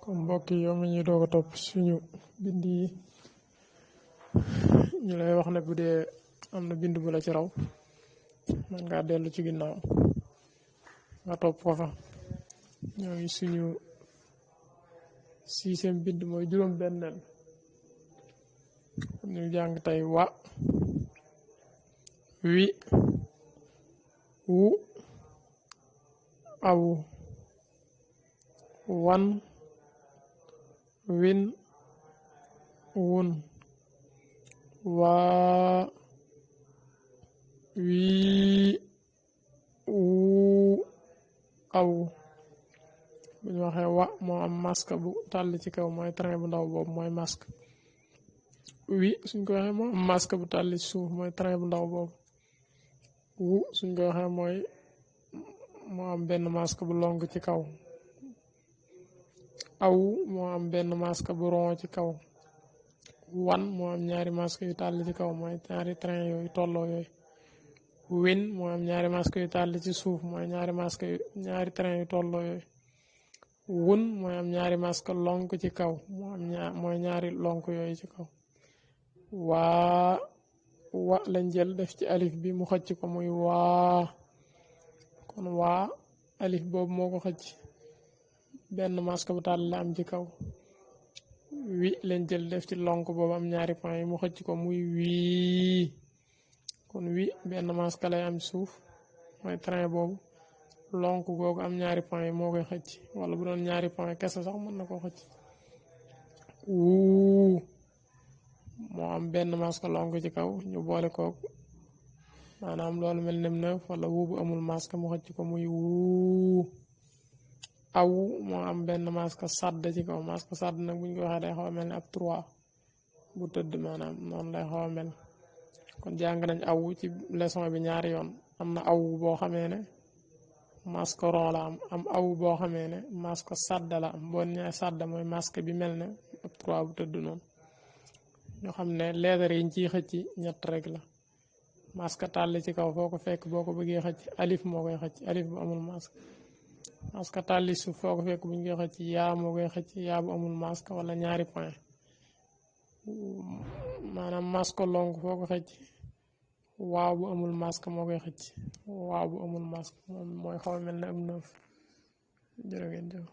mbokk yi yow mi ñuy doog a topp suñu bind yi ñu lay wax ne bu dee am na bind bu la ci raw man ngaa dellu ci ginnaaw nga topp ko fa. ñoo ngi suñu 6e bind mooy juróom-benneel ñu jàng tey wa wi wu aw wan win wun waa wii wuu aw bu ñu waxee wa moo am masque bu tàll ci kaw mooy train bu ndaw boobu mooy masque. wi suñ ko waxee moo am masque bu tàll ci suuf mooy train bu ndaw boobu. wu suñ ko waxee mooy moo am benn masque bu long ci kaw. aw moo am benn masque bu rond ci kaw. wan moo am ñaari masque yu tàll ci kaw mooy ñaari train yooyu tolloo yooyu. win moo am ñaari masque yu tàll ci suuf mooy ñaari train yu tolloo yooyu. wun mooy am ñaari masque lonk ci kaw moo am mooy ñaari lonk yooyu ci kaw. waa wa lañ jël def ci alif bi mu xëcc ko muy waa kon waa alif boobu moo ko xëcc benn masque bu tàll la am ci kaw. wi lañ jël def ci lonk boobu am ñaari point yi mu xëcc ko muy wii kon wi benn masque lay am suuf mooy train boobu lonk googu am ñaari point yi moo koy xëcc wala bu doon ñaari point kese sax mën na koo xëcc. wuu moo am benn masque lonk ci kaw ñu boole koog maanaam loolu mel nem neuf wala wuu bu amul masque mu xëcc ko muy wuu. aw moo am benn masque sàdd ci kaw masque sàdd nag bu ñu ko waxee day xaw a mel ni ab 3 bu tëdd maanaam noonu lay xaw a mel. kon jàng nañ aw ci leçon bi ñaari yoon am na aw boo xamee ne masque rond la am aw boo xamee ne masque sàdd la am boo nee sàdd mooy masque bi mel ne ab 3 bu tëdd noonu. ñu xam ne lettre yi ñu ciy xëcc ñett rek la masque tàll ci kaw foo ko fekk boo ko bëggee xëcc alif moo koy xëcc alif bu amul masque. masque tàlli suuf foo ko fekk bu ñu koy xëcc yaa moo koy xëcc yaa bu amul masque wala ñaari point maanaam masque long foo ko xëcc waaw bu amul masque moo koy xëcc waaw bu amul masque moom mooy xaw a mel ne am neuf jërë ngeen jëf.